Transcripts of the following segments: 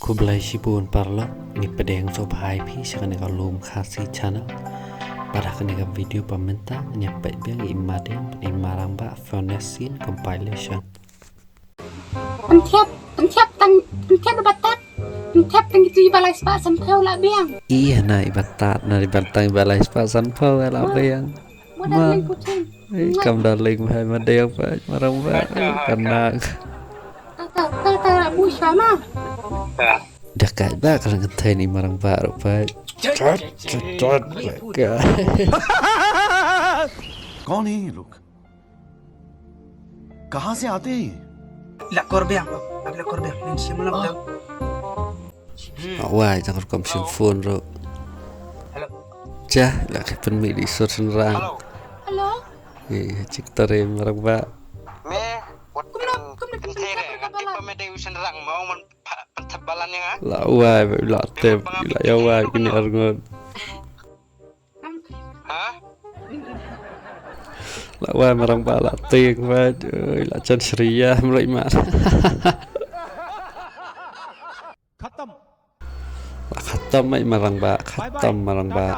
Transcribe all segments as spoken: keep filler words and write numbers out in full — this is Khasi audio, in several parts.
Khublei shibun paralok, ngi pdiang sngewbha ïa phi sha kane ka Lum Khasi Channel. Bad ha kane ka video ba mynta ngin ïa peit biang ïa i Madiang bad i Marangbah Furnace Scene Compilation. Pynthep, pynthep tang, pynthep ba tat, pynthep tang itu iba lai spah sanphew la biang. Ih, na iba tat, na iba tang iba lai spah sanphew la biang. Ma. Eh, kam darling bha i Madiang bha, Marangbah. Eh, ka nak. Ta ta ta ta bu sha ma. Da kai ba ka rang kynthei ni Marangbah ruh bha. Chot chot chot. कौन है ये लोग? कहाँ से आते हैं ये? La kor biang, la kor biang, ning sim lam tu. Wai, ta kor kam sim phone ruh. Hello. Jah, la ki pynmih di sur shynrang. Hello. Hello. Eh, chik tare Marangbah. Me, wat kumno, kumno kynthei re, ngan tip ba me dei u shynrang, mo man pynthep balan ïa nga. La wai, la tip, la ïa wai kine arngut. Ha? La wai Marangbah la tip, wai, oi, la jan shria, mlai mar. खत्म। Khatam mai Marangbah, khatam Marangbah.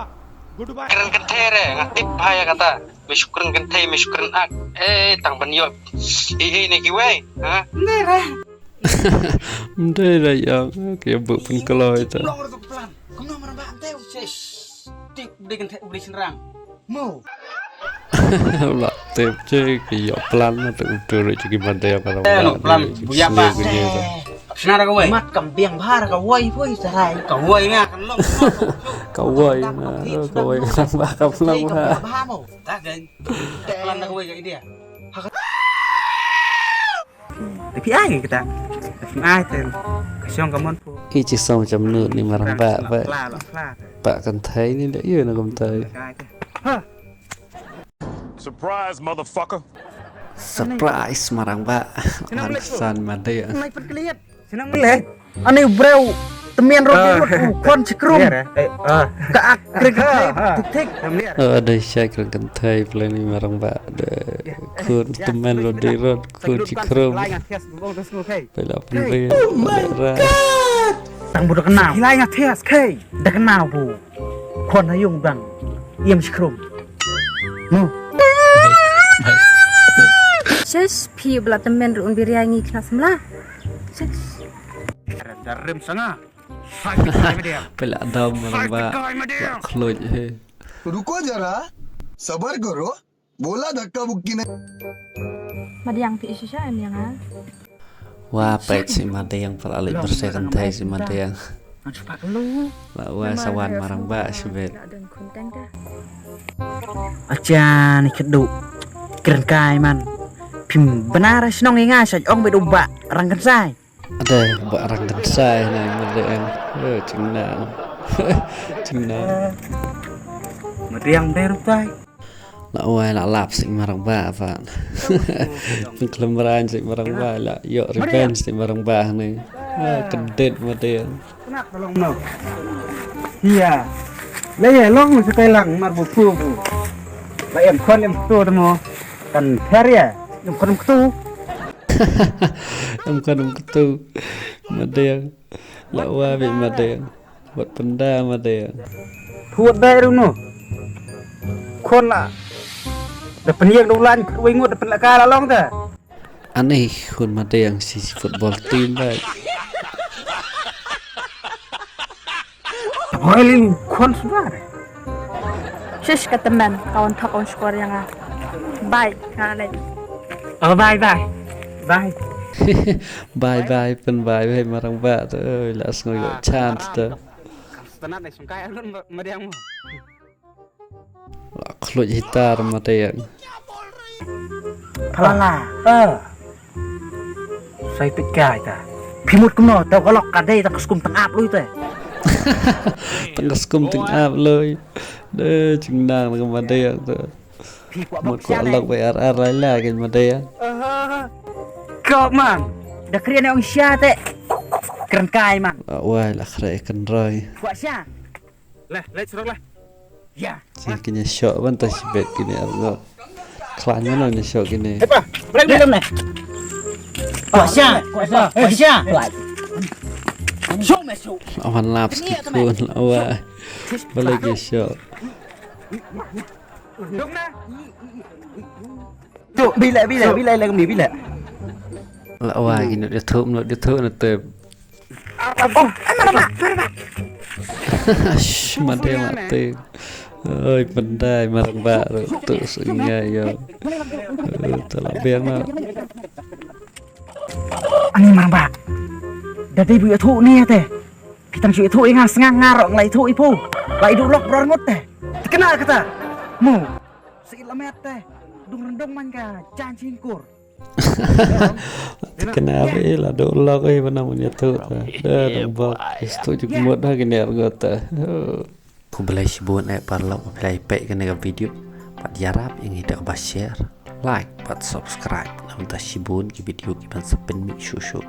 Kren kynthei re, nga tip bha ïa kata. Me shu kren kynthei, me shu kren ak. Eh, tang ban ïoh. Eh, eh, ne kiwei, ha? Mdei re ïa, ki ïa buh pynkloi ta. Tip long ruh tu plan. Kumno Marangbah ante u. Tip dei kynthei u dei shynrang. Mo. La tip je ki ïoh plan na tu tu ri ki Madiang para. Eh, no plan buya ba. Shna ra kawei. Mat kam biang bha ra kawei poi sarai. Kawei nga kan long. Kawei na, kawei na ba kam long bha. Bha mo. Ta kan. Plan na kawei ka idea. Te phi ai kita. Te phi ai te. Ka shong ka mon pho. I chi song cham nu ni Marangbah ba. Ba kan thai ni da yu na kam thai. Ha. Surprise, motherfucker. Surprise Marangbah. Lan san Madiang. Mai pat kliat. Sinang le. Ani breu. Temian rot rot u kon chikrum. Ka ak krik krik tik tik. Ada shai krik kentai plan ni Marangbah. Khun temen rot di rot, khun chikrum. Pela penri. Oh my God. Tang bu da kena. Hilai nga thias kei. Da kena bu. Khon ha yung bang. Iem chikrum. No. Ses phi bla temen ru un biriai ngi kena semla. Ses. Darim sanga. Pela dam Marangbah. Khluj he. रुको जरा, सबर करो। बोला धक्का मुक्की नहीं। Madiang phi shisha em yang ha. Wa peit si Madiang para alik bersih kentai si Madiang. La wa sawan Marangbah sibet. Acha ni kedu. Kren kai man. Phim benar shnong inga sa ong bedu ba rang kensai. Ada ba rang kensai na Madiang. Eh, chingnang. Chingnang. Madiang beru tai. La wai la lap si Marangbah ba. Pengkelemran si Marangbah la yok revenge si Marangbah ni. Ah, kedit Madiang. Kenak tolong no. Iya. La ya long si kai lang mar bu pu bu. La em kon em tu temo. Kan ter ya. Em kon em tu. Em kon em tu. Madiang. La wa bi Madiang. Wat pynda Madiang. Thuat dai ru no. Khon la. Da pynïeng da u lan wei ngut da pynlaka la long ta. Ani khun Madiang si, si football team bai. Hoi ling khon suba. Shish ka temen ka wan thok wan skor yang ah. Bye, nga leh. Oh, bye bye. Bye. Bye bye pyn bye bye Marangbah tu. Oi, la sngew ïoh chance tu. Kan sngewtynnat ne sngewkai alun Madiang mo. La khluj hitar Madiang. Phalala. Ah. Sai peit kai ta. Phi mut kumno ta ka lok ka dei ta ka skum tang ap lui te. Tang ka skum tang ap lui. De jingnang ka Madiang ta. Mut ka lok bai ar ar lai la ka Madiang. Kop man. Da krian ong sha te. Kren kai man. Wai la kre kan roi. Kwah sha. Leh, leh surok leh. Ya. Sing kine shok ban ta sibet kine arngot. Klan mana ne shok kine. Hepa, break dulu ne. Kwah sha, kwah sha, kwah sha. Awan lap ki khun la wa. Balei ki shoh. Tuk, bilai, bilai, bilai lagi ni, bilai. La wa ki nu dia thup, nu dia thup na te. Oh, mana, mana, mana? Shh, mana dia mati. Oi, pandai marang ba ru tu sungai yo. Eh, telah biar na. Ani marang ba. Dadi bu itu ni ya teh. Kita shu itu inga sengang ngarok ngelai itu ipu. Lai du lok bror ngut teh. Kena kata. Mu. Seilamet teh. Dung rendong man ka jan cingkur. Kena abi la du lok eh bana mun ya tu ta. Da dong bok. Istu juk mut ha kini argo ta. Khublei shibun eh paralok ba phi la ïa peit kane ka video. Bad ïarap ïa ngi da kaba share, like bad subscribe. Namar ta shibun ki video ki ban sa pynmih shuh shuh.